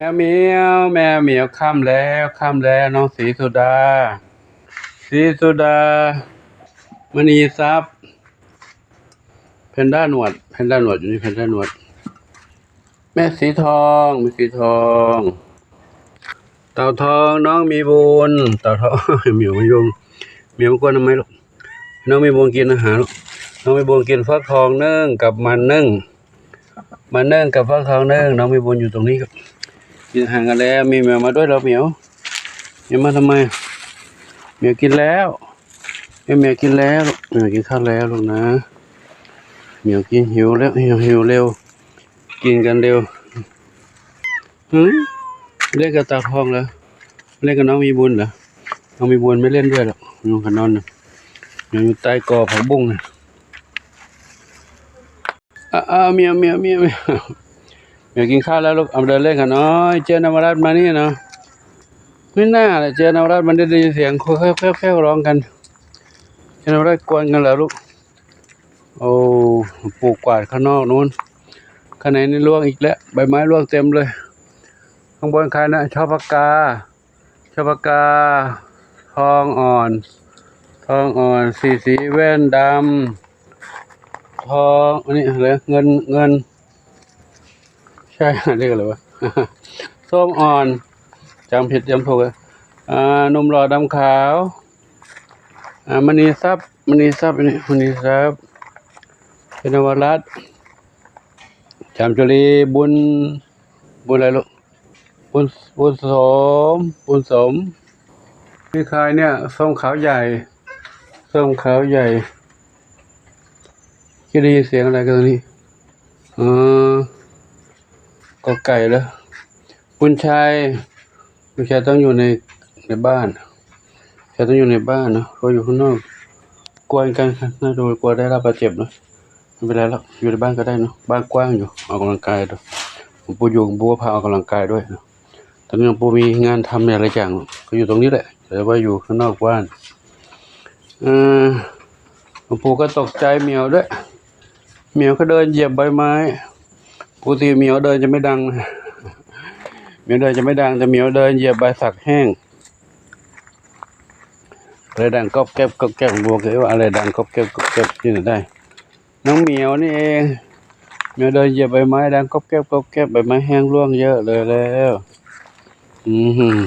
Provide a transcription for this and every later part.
ແມວ ແມວ ແມວ ຄ່ຳແລ້ວ ຄ່ຳແລ້ວ ນ້ອງສີສຸດາ ສີສຸດາ ມະນີຊັບ ແພນດ້າໜວດ ແພນດ້າໜວດ ຢູ່ນີ້ ແພນດ້າໜວດ ແມ່ສີທອງ ແມ່ສີທອງ ເຕົ່າທອງ ນ້ອງມີບຸນ ເຕົ່າທອງ ໝຽວມາຍຸງ ໝຽວມາກວນທຳໄມລູກ? ນ້ອງມີບຸນກິນອາຫານລູກ ນ້ອງມີບຸນກິນຟັກທອງໜຶ້ງກັບມັນໜຶ້ງ ມັນໜຶ້ງກັບຟັກທອງໜຶ້ງ ນ້ອງມີບຸນຢູ່ຕົງນີ້ ກິນອາຫານກັນແລ້ວ ມີແມວມາດ້ວຍແລ້ວ ໝຽວ ໝຽວມາທຳໄມ? ໝຽວກິນແລ້ວ ໝຽວ ໝຽວກິນແລ້ວລູກ ໝຽວກິນຂ້າວແລ້ວລູກນະ ໝຽວກິນ ຫິວແລ້ວ ຫິວ ຫິວເລັວ ກິນກັນເລັວ ຫື ເລ່ນກັບເຕົ່າທອງເລີຍ ເລ່ນກັບນ້ອງມີບຸນເລີຍ ນ້ອງມີບຸນໄມ່ເລ່ນດ້ວຍດອກ ນອນກໍນອນນະ ນອນຢູ່ໃຕ້ກໍຜັກບຸ້ງນະ ອາ ອາ ໝຽວ ໝຽວ ໝຽວ ໝຽວ ໝຽວກິນຂ້າວແລ້ວລູກ ເອົາມາເດີນເລ່ນກັນໜ້ອຍ ເຈ້ຍນະວະລັດມານີ້ເນາະ ມີໜ້າແຫຼະ ເຈ້ຍນະວະລັດມັນໄດ້ຍິນສຽງແຄວໆ ຮ້ອງກັນ ເຈ້ຍນະວະລັດກວນກັນແລ້ວລູກ ໂອ້ ປູກກວາດຂ້າງນອກໂນ້ນ ຂ້າງໃນນີ້ລ່ວງອີກແລ້ວ ໃບໄມ້ລ່ວງເຕັມເລີຍ ຂ້າງບົນຂາຍນະ ຊໍປາກາ ຊໍປາກາ ທອງອ່ອນ ທອງອ່ອນ ສີ ສີແວ່ນດຳ ທອງ ອັນນີ້ເລີຍ ເງິນ ເງິນ ໃຊ່ ເອີ້ນວ່າ ສົ້ມອ່ອນ ຈຳຜິດຈຳຖືກ ອ່າ ໜຸ່ມຫຼໍ່ດຳຂາວ ອ່າ ມະນີຊັບ ມະນີຊັບ ອັນນີ້ ມະນີຊັບ ເປັນນະວະລັດ ຈາມຈຸລີ ບຸນ ບຸນອະໄລລູກ? ບຸນ ບຸນສົມ ບຸນສົມ ມີຂາຍເນຍ ສົ້ມຂາວໃຫຍ່ ສົ້ມຂາວໃຫຍ່ ຈະໄດ້ຍິນສຽງອະໄລກັນນີ້? ເອີ ກໍໄກ່ເດີ ບຸນໄຊ ບຸນໄຊຕ້ອງຢູ່ໃນ ໃນບ້ານ ແຕ່ຕ້ອງຢູ່ໃນບ້ານເນາະ ເພາະຢູ່ຂ້າງນອກກວນກັນ ໜ້າຈະກວນໄດ້ຮັບບາດເຈັບເນາະ ບໍ່ເປັນໄລດອກ ຢູ່ໃນບ້ານກໍໄດ້ເນາະ ບ້ານກວ້າງຢູ່ ອອກກຳລັງກາຍ ຫຼວງປູ່ຢູ່ ຫຼວງປູ່ກໍພາອອກກຳລັງກາຍດ້ວຍເນາະ ຕອນນີ້ຫຼວງປູ່ມີງານທຳຫຼາຍໆຢ່າງ ກໍຢູ່ຕົງນີ້ແຫຼະ ແຕ່ວ່າຢູ່ຂ້າງນອກບ້ານ ເອີ ຫຼວງປູ່ກໍຕົກໃຈໝຽວດ້ວຍ ໝຽວກໍເດີນຢຽບໃບໄມ້ ປົກກະຕິໝຽວເດີນຈະໄມ່ດັງ ໝຽວເດີນຈະໄມ່ດັງ ແຕ່ໝຽວເດີນຢຽບໃບສັກແຫ້ງ ອະໄລດັງກອບແກັບກອບແກັບ ບໍ່ເຄີຍວ່າອະໄລດັງກອບແກັບກອບແກັບ ຢູ່ໃນໃດ ນ້ອງໝຽວນີ້ເອງ ໝຽວເດີນຢຽບໃບໄມ້ດັງກອບແກັບກອບແກັບ ໃບໄມ້ແຫ້ງລ່ວງເຍອະເລີຍແລ້ວ ອືມ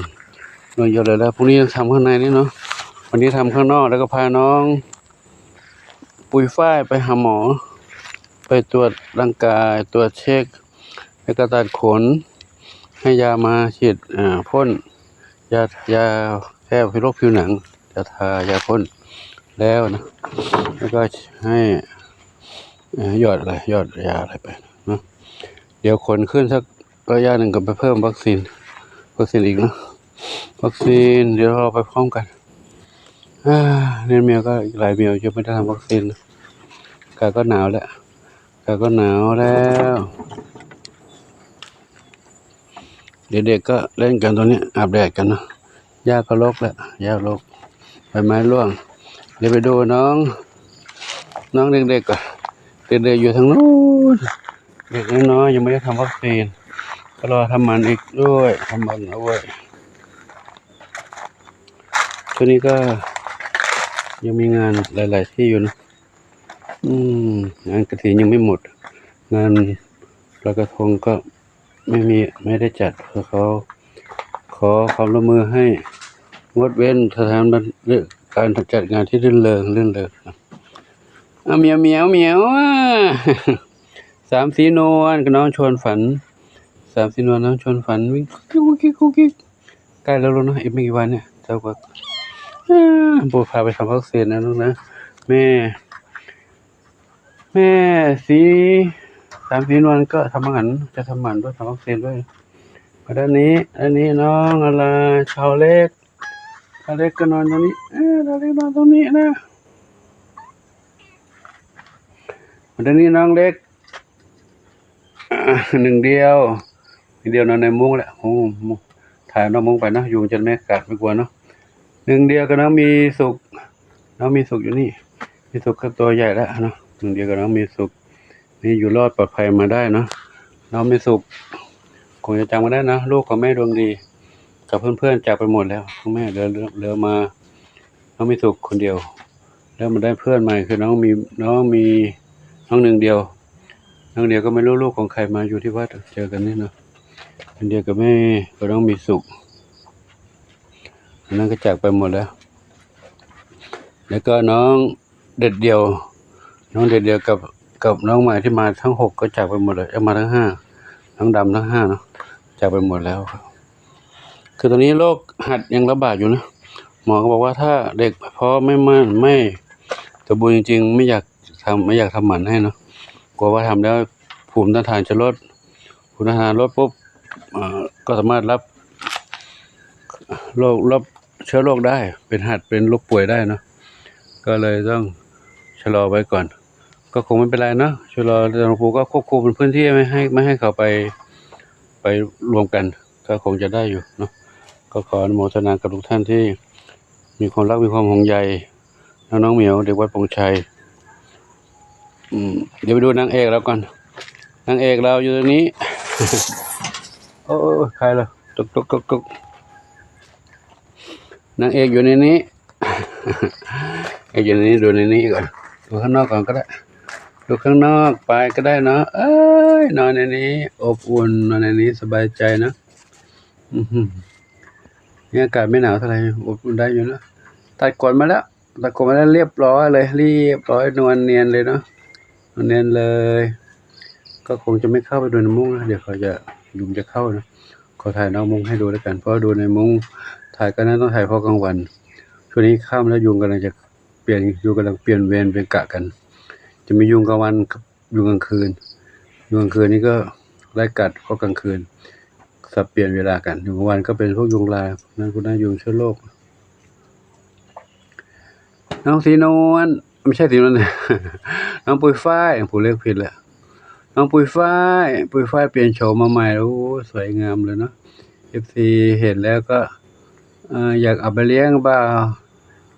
ລ່ວງເຍອະເລີຍແລ້ວ ພວກນີ້ທຳຂ້າງໃນນີ້ເນາະ ວັນນີ້ທຳຂ້າງນອກ ແລ້ວກໍພານ້ອງ ປຸຍຝ້າຍໄປຫາໝໍ ໄປກວດຮ່າງກາຍ ກວດເຊັກ ແລ້ວກໍຕັດຂົນ ໃຫ້ຢາມາສີດ ເອີ ພົ້ນ ຢາ ຢາແກ້ໂລກຜິວໜັງ ຢາທາ ຢາພົ້ນແລ້ວນະ ແລ້ວກໍໃຫ້ ເອີ ຢອດອະໄລ ຢອດຢາອະໄລໄປເນາະ ດຽວຂົນຂຶ້ນສັກ ໄລຍະໜຶ່ງກໍໄປເພີ່ມວັກຊີນ ວັກຊີນອີກເນາະ ວັກຊີນ ດຽວເຮົາໄປພ້ອມກັນ ອາ ເນຍ ແມວກໍອີກຫຼາຍແມວຢູ່ ຍັງບໍ່ໄດ້ທຳວັກຊີນ ອາກາດກໍໜາວແລ້ວ ອາກາດກໍໜາວແລ້ວ ເດັກໆກໍເລ່ນກັນຕົງນີ້ ອາບແດດກັນເນາະ ຫຍ້າກໍລົກແລ້ວ ຫຍ້າລົກ ໃບໄມ້ລ່ວງ ດຽວໄປດູນ້ອງ ນ້ອງເດັກໆກ່ອນ ເດັກໆຢູ່ທາງໂນ້ນ ເດັກນ້ອຍໆຍັງບໍ່ໄດ້ທຳວັກຊີນ ກໍລໍທຳໝັນອີກດ້ວຍ ທຳໝັນເອົາໄວ້ ຊ່ວງນີ້ກໍຍັງມີງານຫຼາຍໆທີ່ຢູ່ເນາະ ອືມ ງານກະຖິນຍັງໄມ່ໝົດ ງານລອຍກະທົງກໍ ໄມ່ມີ ໄມ່ໄດ້ຈັດ ເຂົາຂໍຄວາມຮ່ວມມືໃຫ້ງົດເວັ້ນສະຖານບັນ ການຈັດງານທີ່ລື່ນເລີງ ລື່ນເລີງ ອາ ໝຽວ ໝຽວ ໝຽວ ອາ ສາມສີນວນກໍນອນຊວນຝັນ ສາມສີນວນນອນຊວນຝັນ ວິ່ງກຸກກິກ ກຸກກິກ ໃກ້ແລ້ວເນາະ ອີກບໍ່ກີ່ວັນນີ້ ເຈົ້າກໍ ອາ ບໍ່ພາໄປທຳວັກຊີນນະລູກນະ ແມ່ ແມ່ສີ ສາມສີນວນກໍທຳໝັນ ຈະທຳໝັນດ້ວຍ ທຳວັກຊີນດ້ວຍ ມາດ້ານນີ້ ດ້ານນີ້ນ້ອງອາລາ ຊາວເລັກ ຊາວເລັກກໍນອນຕົງນີ້ ເອີ ຊາວເລັກນອນຕົງນີ້ນະ ມາດ້ານນີ້ນ້ອງເລັກ ໜຶ່ງດຽວ ໜຶ່ງດຽວນອນໃນມຸ້ງແຫຼະ ໂອ້ ຖ່າຍນອກມຸ້ງໄປເນາະ ຍຸງຈະໄມ່ກັດໄມ່ກວນເນາະ ໜຶ່ງດຽວກັບນ້ອງມີສຸກ ນ້ອງມີສຸກຢູ່ນີ້ ມີສຸກກໍຕົວໃຫຍ່ແລ້ວເນາະ ໜຶ່ງດຽວກັບນ້ອງມີສຸກ ນີ້ຢູ່ລອດປອດໄພມາໄດ້ເນາະ ນ້ອງມີສຸກ ຄົງຈະຈຳກັນໄດ້ເນາະ ລູກຂອງແມ່ດວງດີກັບເພື່ອນໆຈາກໄປໝົດແລ້ວ. ແມ່ເຫຼືອ ເຫຼືອມາ ນ້ອງມີສຸກຄົນດຽວ ແລ້ວມາໄດ້ເພື່ອນໃໝ່ຄືນ້ອງມີ ນ້ອງມີ ນ້ອງໜຶ່ງດຽວ ນ້ອງດຽວກໍໄມ່ຮູ້ລູກຂອງໃຜ ມາຢູ່ທີ່ວັດ ເຈີກັນນີ້ເນາະ ເປັນດຽວກັບແມ່ ກໍນ້ອງມີສຸກ ອັນນັ້ນກໍຈາກໄປໝົດແລ້ວ ແລ້ວກໍນ້ອງເດັດດ່ຽວ ນ້ອງເດັດດ່ຽວກັບ ກັບນ້ອງໃໝ່ທີ່ມາທັງຫົກກໍຈາກໄປໝົດແລ້ວ ເອີ ມາທັງຫ້າ ທັງດຳທັງຫ້າເນາະ ຈາກໄປໝົດແລ້ວ. ຄືຕອນນີ້ໂລກຫັດຍັງລະບາດຢູ່ນະ ໝໍກໍບອກວ່າຖ້າເດັກພ້ອມ ໄມ່ໝັ້ນ ໄມ່ສົມບູນຈິງໆ ໄມ່ຢາກທຳ ໄມ່ຢາກທຳໝັນໃຫ້ເນາະ ກົວວ່າທຳແລ້ວພູມຕ້ານທານຈະລົດ ພູມຕ້ານທານລົດປຸບ ເອີ ກໍສາມາດຮັບໂລກ ຮັບເຊື້ອໂລກໄດ້ ເປັນຫັດ ເປັນໂລກປ່ວຍໄດ້ເນາະ ກໍເລີຍຕ້ອງຊະລໍໄວ້ກ່ອນ ກໍຄົງໄມ່ເປັນໄລເນາະ ຊະລໍ ແຕ່ຫຼວງປູ່ກໍຄວບຄຸມພື້ນທີ່ ໄມ່ໃຫ້ ໄມ່ໃຫ້ເຂົາໄປ ໄປລວມກັນ ກໍຄົງຈະໄດ້ຢູ່ເນາະ ກໍຂໍອະນຸໂມທະນາກັບທຸກທ່ານທີ່ມີຄວາມຮັກ ມີຄວາມຫ່ວງໃຍ ນ້ອງໆໝຽວ ເດັກວັດໂພນໄຊ ອືມ ດຽວໄປດູນາງເອກລາວກ່ອນ ນາງເອກລາວຢູ່ໃນນີ້ ໂອ້ຍ ຄາຍລະ ຕົກໆໆໆ ນາງເອກຢູ່ໃນນີ້ ເອກຢູ່ໃນນີ້ ດູໃນນີ້ກ່ອນ ດູຂ້າງນອກກ່ອນກໍໄດ້ ດູຂ້າງນອກໄປກໍໄດ້ເນາະ ເອີຍ ນອນໃນນີ້ອົບອຸ່ນ ນອນໃນນີ້ສະບາຍໃຈເນາະ ອືມ ນີ້ອາກາດໄມ່ໜາວເທົ່າໃດ ອົບອຸ່ນໄດ້ຢູ່ເນາະ ຕັດຂົນມາແລ້ວ ຕະໂກນມາແລ້ວ ລຽບຮ້ອຍເລີຍ ລຽບຮ້ອຍ ນວນນຽນເລີຍເນາະ ນວນນຽນເລີຍ ກໍຄົງຈະໄມ່ເຂົ້າໄປດູໃນມຸ້ງນະ ດຽວເຂົາຈະ ຍຸງຈະເຂົ້ານະ ຂໍຖ່າຍນອກມຸ້ງໃຫ້ດູແລ້ວກັນ ເພາະວ່າດູໃນມຸ້ງ ຖ່າຍກໍໜ້າຕ້ອງຖ່າຍເພາະກາງວັນ ຊ່ວງນີ້ຄ່ຳແລ້ວ ຍຸງກຳລັງຈະປ່ຽນ ຍຸງກຳລັງປ່ຽນເວນປ່ຽນກະກັນ ຈະມີຍຸງກາງວັນ ຍຸງກາງຄືນ ຍຸງກາງຄືນນີ້ກໍໄລ່ກັດ ເພາະກາງຄືນສັບປ່ຽນເວລາກັນ ຍຸງກາງວັນກໍເປັນພວກຍຸງລາຍ ນັ້ນພວກນັ້ນຍຸງເຊື້ອໂລກ ນ້ອງສີນວນ ບໍ່ໃຊ່ສີນວນ ນ້ອງປຸຍຝ້າຍ ຜູ້ເລກຜິດແລ້ວ ນ້ອງປຸຍຝ້າຍ ປຸຍຝ້າຍປ່ຽນໂສມມາໃໝ່ ໂອ້ ສວຍງາມເລີຍເນາະ ເອັຟຊີເຫັນແລ້ວກໍ ເອີ ຢາກເອົາໄປລ້ຽງເປົ່າ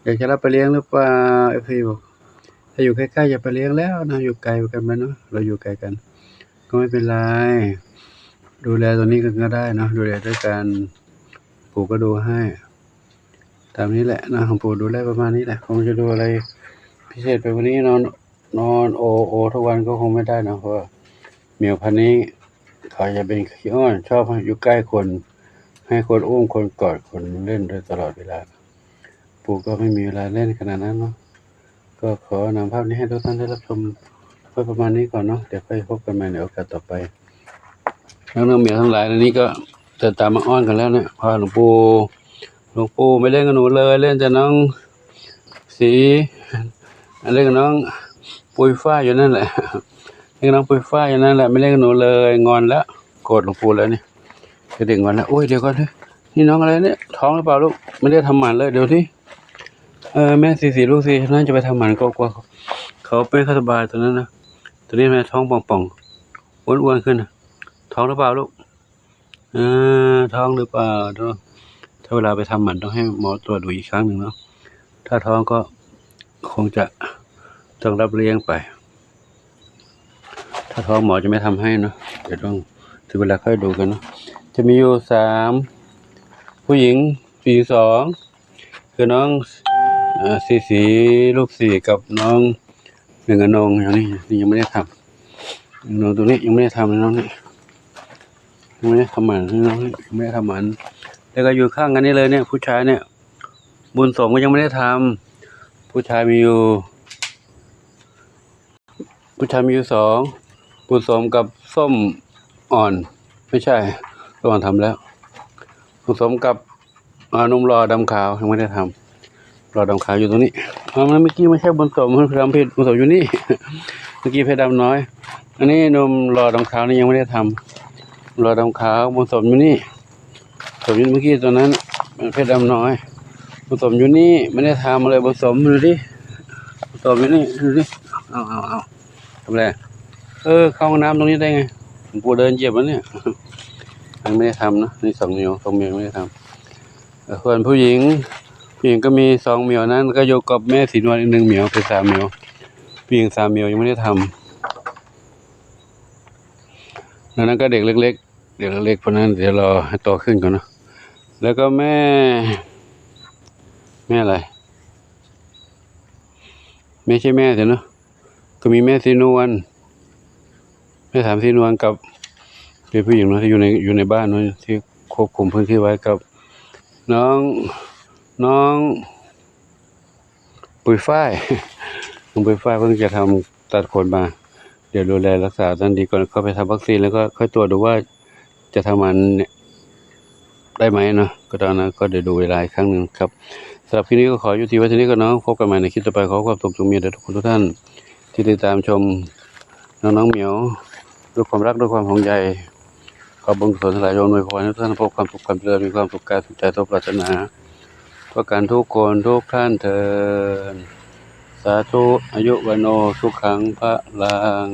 ຢາກຈະຮັບໄປລ້ຽງຫຼືເປົ່າ ເອັຟຊີບອກ ຖ້າຢູ່ໃກ້ໆ ຢ່າໄປລ້ຽງແລ້ວນະ ຢູ່ໄກກັນໄປເນາະ ເຮົາຢູ່ໄກກັນ ກໍໄມ່ເປັນໄລ ດູແລຕົວນີ້ກໍໄດ້ເນາະ ດູແລດ້ວຍການ ປູກໍດູໃຫ້ ຕາມນີ້ແຫຼະເນາະ ຂອງປູດູແລປະມານນີ້ແຫຼະ ຄົງຈະດູອະໄລພິເສດໄປກວ່ານີ້ ນອນ ນອນໂອໂອທຸກວັນກໍຄົງໄມ່ໄດ້ເນາະ ເພາະວ່າໝຽວພັນນີ້ເຂົາຈະເປັນຂີ້ອ້ອນ ຊອບຢູ່ໃກ້ຄົນ ໃຫ້ຄົນອຸ້ມ ຄົນກອດ ຄົນຫຼິ້ນດ້ວຍຕະຫຼອດເວລາ ປູກໍໄມ່ມີເວລາຫຼິ້ນຂະໜາດນັ້ນເນາະ ກໍຂໍນຳພາບນີ້ໃຫ້ທຸກທ່ານໄດ້ຮັບຊົມໄວ້ປະມານນີ້ກ່ອນເນາະ ດຽວຄ່ອຍພົບກັນໃໝ່ໃນໂອກາດຕໍ່ໄປ ນ້ອງໆໝຽວທັງຫຼາຍ ອັນນີ້ກໍຈະຕາມມາອ້ອນກັນແລ້ວເນຍ ເພາະວ່າຫຼວງປູ່ ຫຼວງປູ່ໄມ່ເລ່ນກັບໜູເລີຍ ເລ່ນແຕ່ນ້ອງສີ ເລ່ນກັບນ້ອງປຸຍຝ້າຍຢູ່ນັ້ນແຫຼະ ເລ່ນກັບນ້ອງປຸຍຝ້າຍຢູ່ນັ້ນແຫຼະ ໄມ່ເລ່ນກັບໜູເລີຍ ງອນແລ້ວ ໂກດຫຼວງປູ່ແລ້ວນີ້ ກະເດັກງອນແລ້ວ ໂອ້ຍ ດຽວກ່ອນ ນີ້ນ້ອງອະໄລນີ້ ທ້ອງຫຼືເປົ່າລູກ ໄມ່ໄດ້ທຳໝັນເລີຍ ດຽວນີ້ ເອີ ແມ່ສີສີລູກສີນັ້ນຈະໄປທຳໝັນ ກໍກວ່າເຂົາເປັນ ເຂົາສະບາຍຕົວນັ້ນນະ ຕົວນີ້ແມ່ທ້ອງປ່ອງໆ ອ້ວນໆຂຶ້ນ ທ້ອງຫຼືເປົ່າລູກ ເອີ ທ້ອງຫຼືເປົ່າເນາະ ຖ້າເວລາໄປທຳໝັນຕ້ອງໃຫ້ໝໍຕົວະດູອີກຄັ້ງໜຶ່ງເນາະ ຖ້າທ້ອງກໍຄົງຈະຕ້ອງຮັບລ້ຽງໄປ ຖ້າທ້ອງໝໍຈະໄມ່ທຳໃຫ້ເນາະ ດຽວຕ້ອງເສຍເວລາຄ່ອຍດູກັນເນາະ ຈະມີຢູ່ສາມ ຜູ້ຍິງ ຜູ້ຍິງສອງ ຄືນ້ອງ ເອີ ສີສີ ລູກສີ ກັບນ້ອງໜຶ່ງອະນົງ ຢ່າງນີ້ ນີ້ຍັງໄມ່ໄດ້ທຳ ນ້ອງຕົວນີ້ຍັງໄມ່ໄດ້ທຳ ນ້ອງນີ້ ຍັງໄມ່ໄດ້ທຳໝັນ ນ້ອງນີ້ຍັງໄມ່ໄດ້ທຳໝັນ ແລ້ວກໍຢູ່ຂ້າງກັນນີ້ເລີຍເນຍ ຜູ້ຊາຍເນຍ ບຸນສົມກໍຍັງໄມ່ໄດ້ທຳ ຜູ້ຊາຍມີຢູ່ ຜູ້ຊາຍມີຢູ່ສອງ ບຸນສົມກັບສົ້ມອ່ອນ ໄມ່ໃຊ່ ສົ້ມອ່ອນທຳແລ້ວ ບຸນສົມກັບ ອ່າ ໜຸ່ມຫຼໍ່ດຳຂາວ ຍັງບໍ່ໄດ້ທຳ ຫຼໍ່ດຳຂາວຢູ່ຕົງນີ້ ເອີ ເມື່ອກີ້ບໍ່ໃຊ່ບຸນສົມ ທຳຜິດ ບຸນສົມຢູ່ນີ້ ເມື່ອກີ້ເພດດຳນ້ອຍ ອັນນີ້ໜຸ່ມຫຼໍ່ດຳຂາວນີ້ຍັງບໍ່ໄດ້ທຳ ຫຼໍ່ດຳຂາວ ບຸນສົມຢູ່ນີ້ ສົມຢູ່ເມື່ອກີ້ຕົວນັ້ນ ເພດດຳນ້ອຍ ບຸນສົມຢູ່ນີ້ ບໍ່ໄດ້ທຳເລີຍ ບຸນສົມ ດູດິ ບຸນສົມຢູ່ນີ້ ດູດິ ເອົາ ເອົາ ເອົາ ທຳແລ ເອີ ເຂົ້າຫ້ອງນ້ຳຕົງນີ້ໄດ້ໄງ ປູເດີນຢຽບມັນເນຍ ຍັງບໍ່ໄດ້ທຳນະ ນີ້ສອງໝຽວ ສອງໝຽວຍັງບໍ່ໄດ້ທຳ ເອີ ສ່ວນຜູ້ຍິງ ຜູ້ຍິງກໍມີສອງໝຽວນັ້ນ ກໍຢູ່ກັບແມ່ສີນວນອີກໜຶ່ງໝຽວ ເປັນສາມໝຽວ ຜູ້ຍິງສາມໝຽວຍັງບໍ່ໄດ້ທຳ ແລ້ວນັ້ນກໍເດັກເລັກ เดี๋ยวเล็กๆ พวกนั้น เดี๋ยวรอให้โตขึ้นก่อนเนาะ แล้วก็แม่ แม่อะไร ไม่ใช่แม่สิเนาะ ก็มีแม่สีนวล แม่สามสีนวลกับ เป็นผู้หญิงเนาะ ที่อยู่ใน อยู่ในบ้านเนาะ ที่ควบคุมพื้นที่ไว้กับ น้อง น้อง ปุยฝ้าย น้องปุยฝ้ายเพิ่งจะทำตัดขนมา เดี๋ยวดูแลรักษาท่านดีก่อน เข้าไปทำวัคซีนแล้วก็ค่อยตรวจดูว่าจะทำหมันเนี่ยได้ไหมเนาะ ก็ตอนนั้นก็เดี๋ยวดูเวลาอีกครั้งหนึ่งครับ สำหรับคลิปนี้ก็ขอยุติไว้เท่านี้ก่อนเนาะ พบกันใหม่ในคลิปต่อไป ขอความสุขจงมีแด่ทุกคนทุกท่าน ที่ติดตามชมน้องๆเหมียว ด้วยความรักด้วยความห่วงใย ขอบุญกุศลทั้งหลายจงอำนวยพรให้ทุกท่านพบความสุขความเจริญ มีความสุขกายสุขใจสมปรารถนา ทั่วกันทุกคนทุกท่านเทอญ สาธุ อายุวัณโณ สุขัง พลัง